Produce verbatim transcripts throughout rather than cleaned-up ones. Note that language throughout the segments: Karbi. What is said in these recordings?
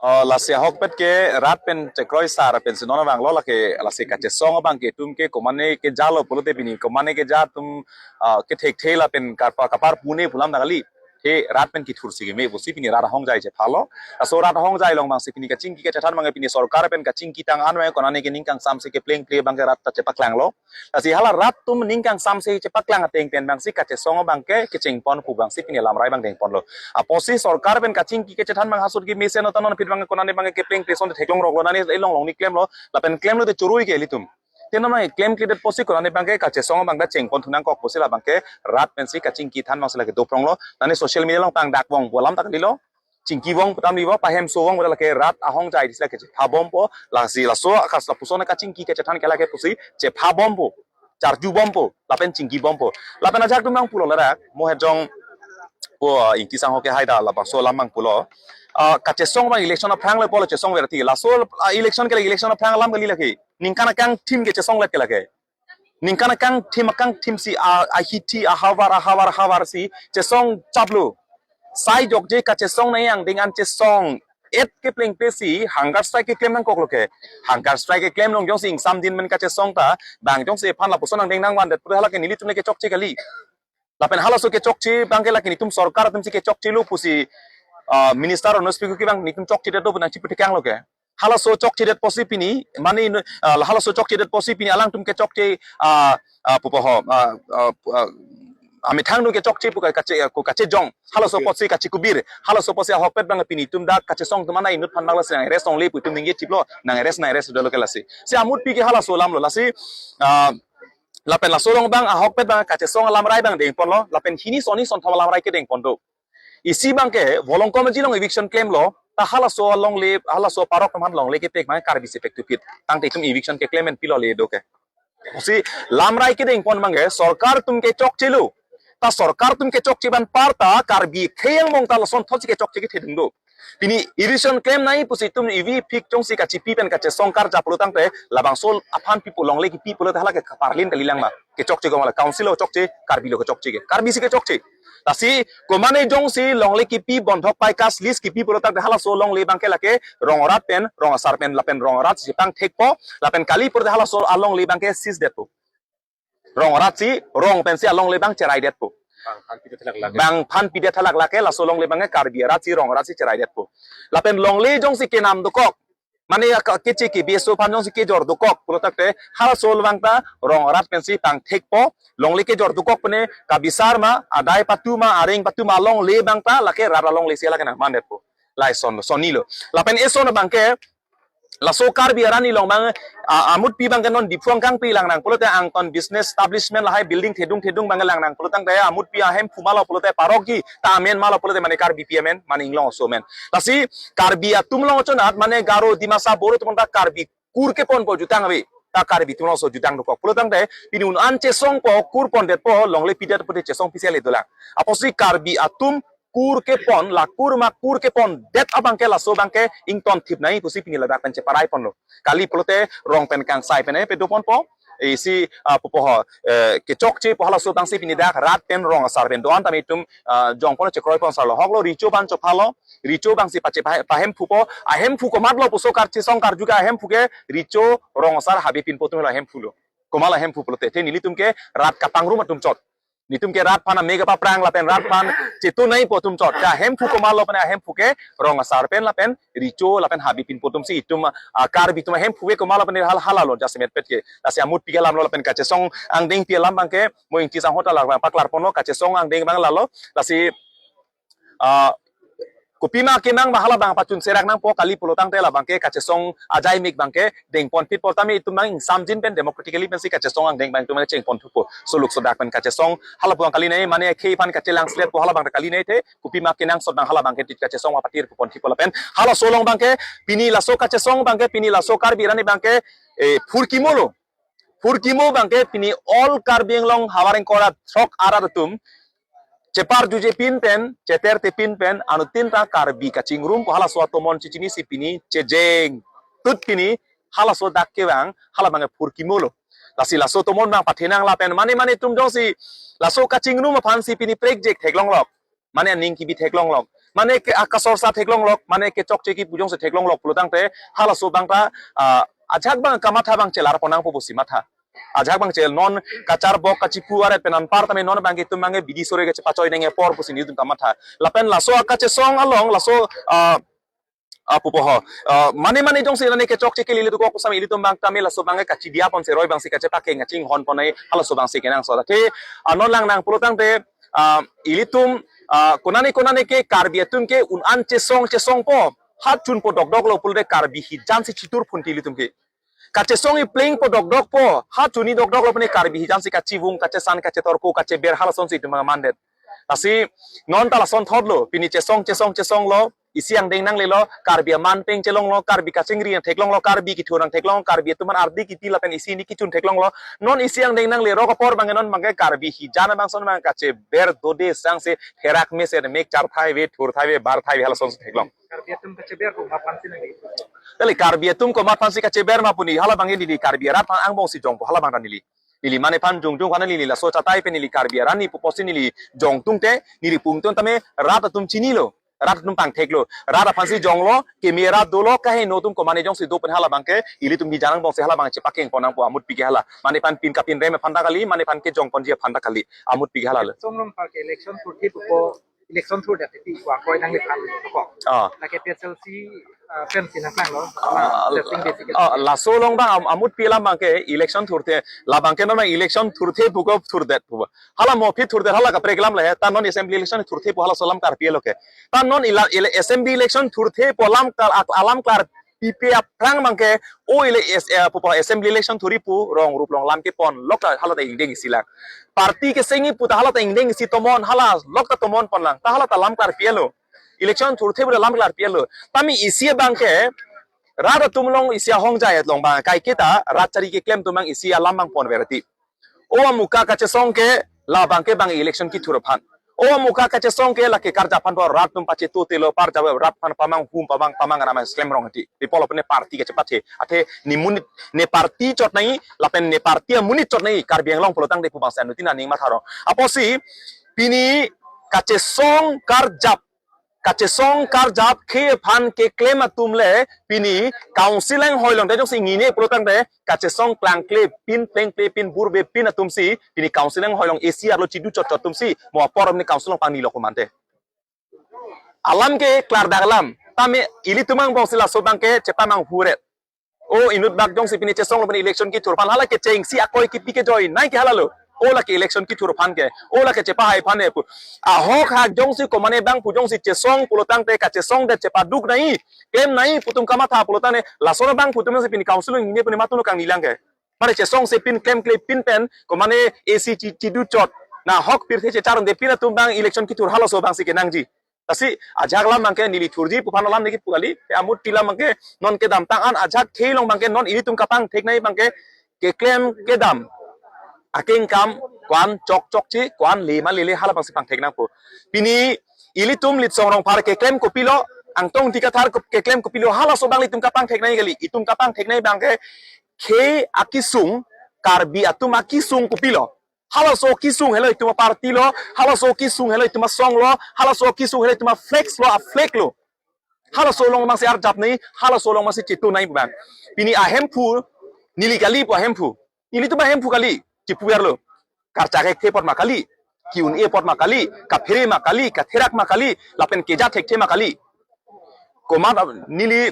Oh, lasi ahokpet ke rat pen chekroi sar pensi non abang lo lake lasi kachesong abang ke itum ke komane kejalo pulote pini komane keja atum, ah, kethekthe lapen karpa kapar pune pu alam ta kali. He rat pen kethur si keme pusi pini rat ahongjai chephalo. Laso rat ahongjai along abangsi pini kachingki kachethan abang pini sorkar pen kachingki tang an abang konane ke ning kangsamse keplengple abang ke rat ta chepaklanglo. Lasi hala rat atum ning kangsamse chepaklang ateng pen abangsi kachesong abang ke kechengpon pu abangsi pini lamrai abang dengponlo. Apotsi sorkar pen kachingki kachethan abang hasut ke mesen otanon aphi abang konane abang keplengple ason theklong roklo nani elong long ni klemlo lapen klemlote choroi ke ilitum. Te non abang klemkledet apotsi konane abang ke kachesong abang ta chengpon thu nangkok pusi labang ke rat pensi kachingki than abangsi lake dopronglo. Nani social media along pangdakvong pu alam ta kalilo. Chingkivong pu alam livo, pahemsovong pu lake rat ahongjai disi lake chephabompo, lasi laso akas lapuson kachingki kachethan ke lake pusi chephabompo, charjubompo, lapen chingkibompo. Lapen ajak atum abang pulo ladak, mo hejong po, ah, Ingti sangho ke haida labangso alam abang pulo. Ah, kachesong abang election aphrang le pulo chesong verti. Laso, ah, election ke le election aphrang alam kali lake. Ningkan akangthim ke chesonglet ke lake. Ningkan akangthim akangthim si a, ahithi ahavar ahavar ahavar si chesong chaplo. Sai jokje kachesong nai angdeng an chesong et keplengple si hunger strike keklem nangkoklo ke. Hunger strike keklem long jongsi ingsamdin men kachesong ta bang jongsi aphan lapuson angdeng nangvandet pura hala ke nelitum le kechokche kali. Lapen halaso kechokche abang ke lake nelitum sorkar atumsi kechokchelo pusi, ah, minister Ronojoy Pekgui ke abang nelitum chokchedet do pu nangchiputhekanglo ke. Halaso chokchedet apotsi pini, mane, ah, halaso chokchedet apotsi pini alangtum kechokche, ah, ah, pupo ho, ah, ah, ah, amethang atum kechokche pu kache, pu kachejong. Halaso apotsi kachekubir. Halaso apotsi ahokpet abang pini itum dak kachesong atum ana inut aphan bang lasi nang-arrest longle pu itum ningje chiplo, nang-arrest nang-arrest dolo ke lasi. Si amutpi ke halaso alamlo lasi, ah, lapen laso along abang ahokpet abang kachesong alamrai abang dengponlo, lapen hini soni sonthom alamrai ke dengpon do. Isi abang ke Volongkom Aji along eviction klemlo, ta halaso alongle, halaso parok atum aphan longle kepek abang Karbi si pek tupit. Tangte itum eviction keklem pen pilo le do ke. Si lamrai kedengpon abang ke sorkar atum kechokchelo. Ta sorkar atum kechokche abang apar ta Karbi khei angbong ta lasonthotsi kechokche kethedung do. Pini eviction klem nai pusi itum evi phik jongsi kachipi pen kachesong karjap pulo tangte labangso aphan pipo longle kipi pulote hala ke kaparlin kalilang ma. Kechokche komat la council lo chokche, Karbi lo kechokche ke. Karbi si kechokche. Lasi komane jongsi longle kipi bondhok paikas lease kipi pulo tangte halaso longle abang ke lake rong arat pen, rong asar pen, lapen rong arat si pangthekpo, lapen kali pulote halaso alongle abang ke seize detpo. Rong arat si, rong pensi alongle abang cheraidetpo. Bang aphan pidet thalak lake. Bang aphan pidet thalak lake, laso longle abang ke Karbi arat si, rong arat si cheraidetpo. Lapen longle jongsi kenam dokok, mane ya ka-, keche ke B S O aphan jongsi kejor dokok pulo tangte halaso abang ta rong arat pensi pangthekpo, longle kejor dokok pene kabisar ma, adai patu ma, areng patu ma, alongle abang ta lake rat alongle si lake nangmandetpo. Lason lo, soni lo. Lapen eson abang ke laso Karbi arni along abang, ah, amutpi abang ke non Diphu angkangpi langnang pulote angton business establishment lahai building thedung thedung abang langnang pulo tangte amutpi ahemphu ma lo pulote parok ji ta amen ma lo pulote mane Karbipi amen, mane inglong aso amen. Lasi Karbi atum along chonat mane Garo, Dimasa, Boro atum ta Karbi kur keponpo jutang ave. Ta Karbi atum alongso jutang dokok pulo tangte pini un an chesongpo, kur pondetpo, longle pidet pulote chesong pisi le dolang. Apotsi Karbi atum kur kepon, la kur ma kur kepondet abang ke laso abang ke ingtonthip nai pusi pini ladak pen cheparai ponlo. Kali pulote rong pen kangsai pen eh, pedoponpo. Isi, ah, pupo ho, eh, kechokchepo halaso abangsi pini dak rat pen rong asar pen do-an tame itum, ah, jongpon chekroipon sarlo. Hoklo recho abang chophalo, recho abangsi pache pahe-, pahemphupo, ahemphu komatlo puso karchesong karju ke ahemphu ke recho rong asar habe pinpo atum lo ahemphu lo. Komat ahemphu pulote, te nelitum ke rat kapangrum atum chot. Nelitum ke rat aphan amega paprang lapen rat aphan chetu naipo atum chot. Ke ahemphu komatlo pene ahemphu ke rong asar pen lapen recho lapen habe pinpo atumsi itum, ah, Karbi atum ahemphu ke komatlo pene hal halalo jasemet pet ke. Lasi amutpi ke alamlo lapen kachesong angdengpi alam abang ke mo Ingti sangho ta labang paklar ponlo kachesong angdeng abang lalo. Lasi, ah, kopima kenang ba hala abang pachun serak nangpo kali pulo tangte labang ke kachesong ajai mik abang ke dengpon phitpo tame itum abang ingsamjin pen democratically pensi kachesong angdeng abang itum abang chengpon thupo. Soluk sodak pen kachesong hala abang kali nai mane khei aphan kachelang slet po hala abang kali nai te kopima kenangsot abang hala abang ke tit kachesong apatir pupon thupo lapen halaso along abang ke pini laso kachesong abang ke pini laso Karbi arni abang ke, eh, phurkimo lo. Phurkimo abang ke pini all Karbi Anglong havar ingkoi ra throk arat atum cheparjuje pin pen, cheterthe pin pen, anuttin ta Karbi kachingrum pu halaso atomon chechinisi pini chejeng tut pini halaso dak kevang hala abang ke phurkimo lo. Lasi laso atomon abang pathenang lapen mane mane atum jongsi laso kachingrum aphansi pini prekjek theklonglok. Mane aning kebi theklonglok. mane ke akasorsa theklonglok, mane kechokche kipu jongsi theklonglok pulotangte halaso abang ta, ah, ajahak abang kamatha abang chelar ponnangpo pusi matha. Ajahak abang chel non kacharbok kachipu aret pen anpar tame non abang ke itum abang ke bidi sore kachepachoi nangji apor pusi nelitum kamatha. Lapen laso akachesong along laso, ah, ah, pupo ho. Ah, mane mane jongsi mane kechokche ke lili tu kok kusam ilitum abang tame laso abang ke kachidiya ponsi roi abangsi kachepakeng kachinghon ponnai halaso abangsi kenangsot. Athe, ah, non lang nang pulotangte, ah, ilitum, ah, konane konane ke Karbi atum ke un-an chesong chesongpo, hat chunpo dokdoklo pulote Karbi hijan si chitur phunti ilitum ke. Kachesong iplengpo dokdokpo, hat chuni dokdoklo pune Karbi hijan si kachivung, kachesan, kachetorko, kacheber halasonsi itum mandet. Lasi non ta lasonthotlo, pini chesong chesong chesonglo, isi angdeng nanglelo, Karbi aman peng chelonglo, Karbi kachingri theklonglo, Karbi kithur nangtheklong, Karbi atum aphan ardi kipi lapen isi ni kichun theklonglo. Non isi angdeng nangle rok apor abang non abang ke Karbi hijan abang son abang kacheber dode sangse therak mesen mek charthai ve, thurthai ve, barthai ve halasonsi theklong. Karbi atum kacheber komat aphansi nangli? Kali Karbi atum komat aphansi kacheber ma pu neli hala abang ke neli Karbi arat aphan angbongsi jongpo hala abang ta neli. Neli mane aphan jongjong aphan neli laso chatai pen neli Karbi arat ni puposi neli jongtungte neli pungtung tame rat atum chinilo. Rat atum pangtheklo. Rat aphansi jonglo, keme rat dolo, kaheno atum komane jongsi do pen hala abang ke ilitum hijan angbongsi hala abang chepakeng ponnangpo amutpi ke hala. Mane aphan pin kapinrem aphan ta kali, mane aphan kejong ponji aphan ta kali. Amutpi ke hala lo. Song long park election thurthe pupo, election thurdet ti wa koi nangli aphan ko. Ah. Lake P S L C, ah, pen si nangplang lo. Ah, Testing basic. Ah, laso along abang am-, amutpi alam abang ke election thurthe, la abang ke non abang election thurthe pu ko thurdet pu. Hala mo aphi thurdet hala kaprek alam le, ta non assembly election thurthe pu halaso alam karpi lo ke. Ta non ila, ila assembly election thurthe pu alam kar, alam karpipe aphrang abang ke, o ila es-, eh, pupo assembly election thurji pu rong rup long lam kepon lok ta hala ta ingdeng isi lang. Party kesengji pu ta hala ta ingdeng isi tomon, hala lok ta tomon ponlang. Ta hala ta alam karpi lo. Election thurthe pu ta alam karpi lo. Tame isi abang ke, rat atum along isi ahongjai along abang, kaiketa rat chari keklem atum abang isi alam abang ponverti. O amuka kachesong ke la abang ke abang election kethur aphan. O amuka kachesong ke lake karjap aphan pu rat atum pachetote lo, parjap rat aphan pamang hum pamang pamang anam slem rong hati. Pi apotlo pune party kachepathe. Athe ne monit ne party chot nangji, lapen ne party amonit chot nangji, Karbi Anglong pulotangte pu abangsi anuttin aning matha rong. Apotsi pini kachesong karjap kachesong karjap khei aphan keklem atum le pini council anghoi along ta jongsi nginine pulotangte kachesong klangkle pin plengkle pin burbe pin atumsi pini council anghoi along A C R lo chidu chot chot atumsi mo apor pini council along pangni lo komante. Alam ke klardak alam. Tame ilitum angbongsi laso abang ke chepamang huret. O inut bak jongsi pini chesong lo pini election kethur aphan hala kechengsi akoi kipi kejoi nai ke hala lo. O lake election kethur aphan ke. O lake chepahai aphan ne pu. Ahok hak jongsi komane abang pu jongsi chesong pulotangte kachesongdet chepaduk nangji, klem nangji pu atum kamatha pulotangte lason abang pu atum si pini council nginine puni matuno kangni lang ke. Mane chesongse pin klemkle pin pen komane A C chi-, chidu chot. Na hok pirthe checharde pin atum abang election kethur halaso abangsi kenangji. Lasi ajahak alam abang ke neli thurji pu aphan alam neli pu kali, amutpi alam abang ke non kedamtang an ajahak khei along abang ke non ilitum kapangthek nangji abang ke keklem kedam akengkam ko-an chokchokche ko-an lema lele hala abangsi pangthek nangpo. Pini ilitum Litsong Rongphar keklem kopilo, Angtong Ingti Kathar ko-, keklem kopilo halaso abang ilitum kapangthek nangji kali, itum kapangthek nangji abang ke khei akesung, Karbi atum akesung kopilo. Halaso akesung helo itum aparty lo, halaso akesung helo itum asong lo, halaso akesung helo itum aflex lo, aflag lo. Halaso along abangsi arjap nangji, halaso along abangsi chitu nangji abang. Pini ahemphu, neli kali pu ahemphu. Nelitum ahemphu kali, chipuver lo. Karchak thekthe apot ma kali, ki-un-e apot ma kali, kaphere ma kali, katherak ma kali, lapen keja thekthe ma kali. Komat neli,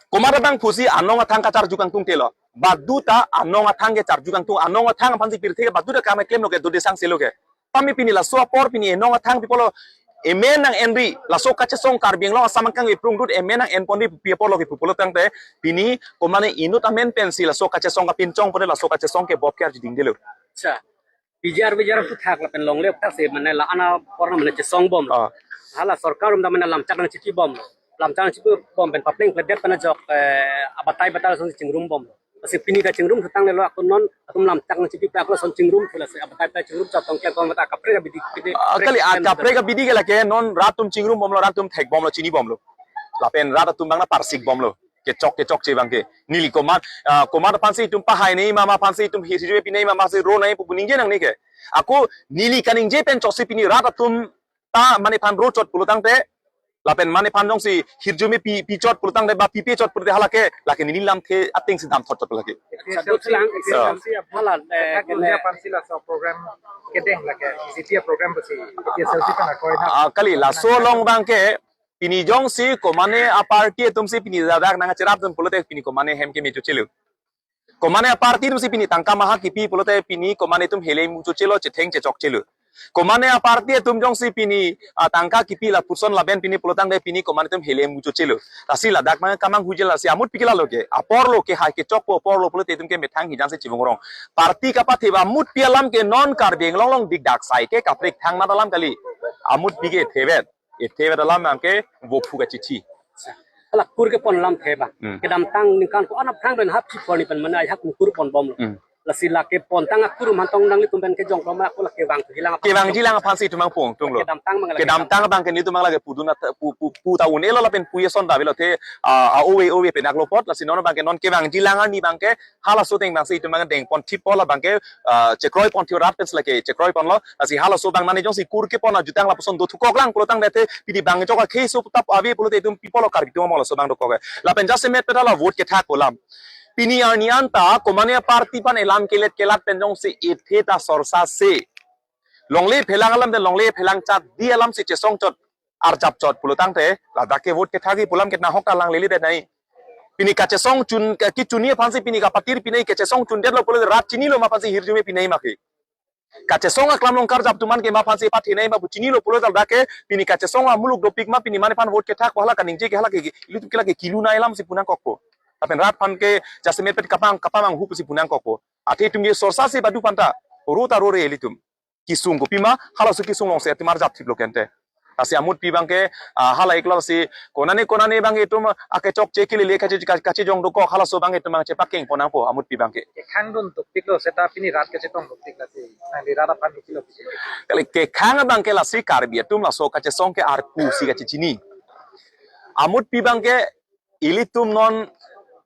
komat abangphusi anong athang kacharju kangtungte lo. Baduta anong athang kecharju kangtung, anong athang aphansi pirthe ke baduta kam keklem lo ke dode sangse lo ke. Tame pini laso apor pini enong athang pi apotlo emen nang-enri, laso kachesong Karbi Anglong Assam angkang iprung dut emen nang-enponri pi apotlo ke pu pulotangte pini komane inut amen pensi laso kachesong kapinchong pone laso kachesong ke bop ke arju dingde lo. Acha. Bijar bijar aphuthak lapen longle aphuthak si mane la-an apor mane chesong bom. Ah. Hala sorkar atum ta mane lamchak nangchipi bom. Lamchak nangchipi bom pen papleng pledet pen ajok, eh, abatai batai ason chingrum bom. Lasi pini kachingrum thutang lelo ako non atum lamchak nangchipi pen ako lason chingrum thu lasi abatai batai chingrum chatong klem bom ta kaprek abidi kede. Ah, kali, ah, kaprek abidi ke lake non rat atum chingrum bomlo, rat atum thek bomlo, chini bomlo. Lapen rat atum abang na parsik bomlo. Kechok kechokche abang ke. Neli komat, ah, komat aphansi itum pahai nangji mama aphansi itum hi sijue pi nangji mama si ro nangji pu ningje nangne ke. Ako neli kaningje pen chotsi pini rat atum ta mane aphan ro chot pulotangte Lapen mane aphan jongsi hirjume pi, pi chot pulotangte ba pi pe chot pulote halake, lake neli lamthe atengsi dam thot thot lake. Sadut lang, Sa- hala, eh, Kak Gulja Pansi laso program kedeng lake, B J P program besi, B J P selfie kana koi na. Ah, kali, laso along abangke, pini jongsi komane a party atumsi pini ladak nangcherapdun pulote pini komane hem ke mecho chelo. Komane a party atumsi pini tangka maha kipi pulote pini komane atum hele mucho chelo, chetheng chechok chelo. Komane a party atum jongsi pini, ah, tangka kipi lapuson laben pini pulotangte pini komane atum hele mucho chelo. Lasi ladak mang kamang hujel lasi amutpi ke lalo ke. Apor lo ke hai kechokpo apor lo pulote atum ke methang hijan si chibungrong. Party kapathe ba amutpi alam ke non Karbi Anglong along dikdak sai ke kaprek thangnat alam kali. Amutpi ke thevet. Ithevet alam abangke vophu kachichi. Hala kur kepon lamthe ba. Hmm. Kedamtang ningkan ko anaphrang pen hap chipor ni pen mane hap kur ponbomlo. Hmm. Lasi lake pontang akur mantong nanglitum pen kejong koma ko lake vang jilang apa. Kevangji lang aphansi itum mang pung tunglo. Kedamtang mang lake. Kedamtang abangke nelitum mang lake pudun at pu pu pu ta un-elo lapen pu ason ta avelo te, ah, ah, ove ove pen aklo apot lasi non abangke non kevangji lang arni abangke halaso ateng abangsi itum abang dengpon thippo labangke, ah, chekroi pon thip rat pen si lake chekroi ponlo. Lasi halaso abang mane jongsi kur kepon ajutang lapuson dothukok lang pulotangte pini bang chok akhei so tap ave pulote itum pi apotlo Karbi atum amolo laso abang dokok. Lapen jasemet peta la vote kethak pu alam. Pini arni anta komane a party aphan elam kelet kelat pen jongsi ithe ta sorsa se longle phelang alam de longle phelang chak di alamsi chesong chot arjap chot pulotangte ladak ke vote kethakji pu alam ke nahok ta langlele det nai. Pini kachesong chun ka- kichunji aphansi pini kapatir pinai kachesong chundetlo pulote rat chinilo ma aphansi hirjume pinai ma ke. Kachesong aklam along karjap atum an ke ma aphansi pathenei ma pu chinilo pulote ladak ke pini kachesong amuluk dopik ma pini mane aphan vote kethak pu hala kaningje ke hala ke ilitum ke lake kilu nai alamsi pu nangkokpo. Lapen rat aphan ke jasemet pet kapang kapamanghu pusi pu nangkokpo. Athe itum ke sorsa se badu aphanta ro ta rore ilitum. Kesung kopima halaso kesung alongsi atum arjap thiplo kente. Lasi amutpi abangke, ah, hala iklo si konane konane abang itum akechokche kelele kache kache jong dokok halaso abang itum abang chepakeng pon nangpo amutpi abangke. Kekhang dun dopiklo seta pini rat kachetong dopik lasi. Nangli rat aphan dopiklo. Kali kekhang abangke lasi Karbi atum laso kachesong ke arpu si kachechini. Amutpi abangke ilitum non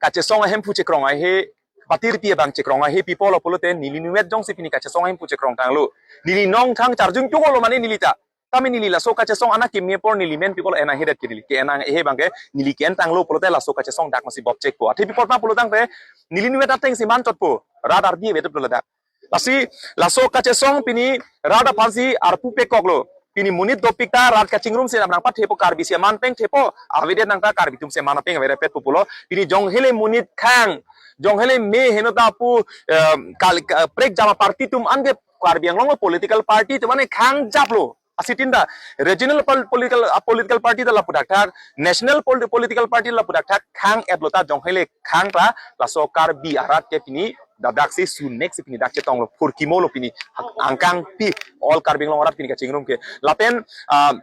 kachesong ahemphu chekrong ahe, patirpi abang chekrong ahe pi apotlo pulote neli numet jongsi pini kachesong ahemphu chekrong tanglo. Neli nongthang charjung chunglo mane neli ta. Tame neli laso kachesong anak kimi apor neli men pi apotlo enang hedet ke neli ke enang ehe abangke neli ke-en tanglo pulote laso kachesong dak masi bopchekpo. Athe pi apot ma pulotangte neli numet atengsi man chotpo. Radar di vedet pulo dak. Lasi laso kachesong pini rat aphansi arpu pekoklo. Pini monit dopik ta rat kachingrum si nang pathepo Karbi si aman peng thepo. Avedet nang ta Karbi atum si aman peng averepet pupulo. Pini jong hele monit khang. Jong hele me heno ta pu, em, kal- ka- prekjam a party atum anke Karbi Anglong political party atum ane khang japlo. Asitin ta regional pol- political, ah, political party ta lapu dakthak, national pol- political party lapu dakthak, khang etlo ta jong hele khang ta laso Karbi arat ke pini dadak si sunek si pini dak chetonglo phurkimolo pini hak- angkang pi all Karbi Anglong arat pini kachingrum ke. Lapen, ah,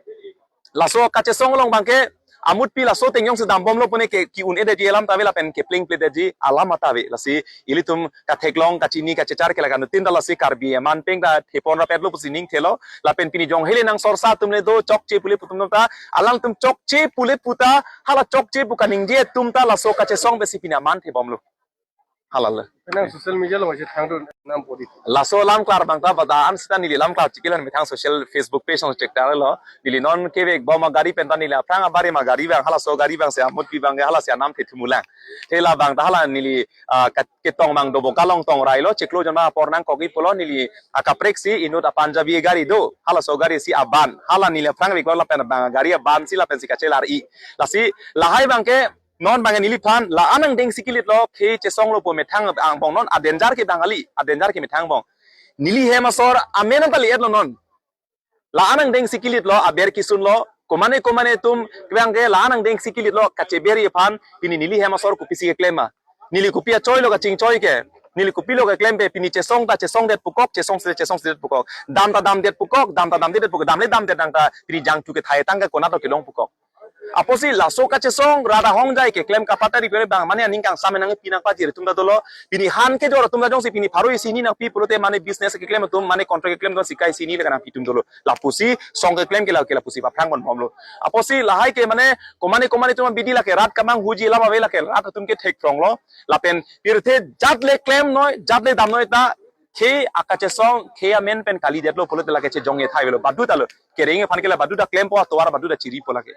laso kachesong along abangke amutpi laso ateng jongsi dambomlo pune ke ki-un-edetji alam ta ave lapen keplengpledetji alam ta ave. Lasi ilitum katheklong kachini kachechar ke la kanutin ta lasi Karbi aman peng ta thepon rapetlo pusi ning thelo. Lapen pini jong hele nang sorsa atum le do chokche pule pu atum ta alangtum chokche pule pu ta hala chokche pu kaningje atum ta laso kachesong besi pini aman thebomlo. Hala le. Nang social media along si thangdun nam podi. Laso alam klar abang ta bata an sita neli alam klar chikil an methang social Facebook page along check ta lo. Neli non kevekbom agari pen ta neli aphrang abari ma gari abang halaso gari abangsi amutpi abang halasi anam thethumulang. Thela abang ta hala neli, ah, kat- ketong abang dobo kalong tong railo chiklo jona apor nangkokji pulo neli akaprek si inut a Punjabi gari do halaso gari si aban hala neli aphrang veklo lapen abang gari aban si lapensi kachelar-i. Lasi lahai abangke non abangke neliphan la-an angdengsi kilitlo khei chesonglo pu methang angbong non a danger ke abang kali a danger ke methang angbong. Neli hem asor amen an kali-etlo non. La-an angdengsi kilitlo, aber kisunlo, komane komane atum abangke la-an angdengsi kilitlo, kacheberji aphan, pini neli hem asor kopisi keklem ma. Neli kopi achoilo kachingchoi ke, neli kopilo keklem ke, pini chesong ta chesongdet pukok, chesongsedet chesongsedet pukok. Dam ta damdet pukok, dam ta damdedet pukok, damle damdet nang ta, pini jangthu kethai tang ke konat kelong pukok. Apotsi laso kachesong rat ahongjai keklem kapatari pere abang mane aning kangsam nangpi nangpajir atum ta dolo. Pini han kejor atum ta jongsi pini pharo isi hini nangpi pulote mane business keklem atum mane contract keklem atum si kai isi hini le kanangpi atum dolo. Lapusi song keklem ke la ke lapusi paphrang ponbomlo. Apotsi lahai ke mane komane komane atum bidi lake rat kamanghuji alam ave lake rat atum ke thekphronglo. Lapen pirthe jat le klemnoi, jat le damnoi ta khei akachesong khei amen pen kalidetlo pulote lake chejongje thai avelo. Badu ta lo. Kereng aphan ke la badu ta klempo atovar badu ta chiripo lake.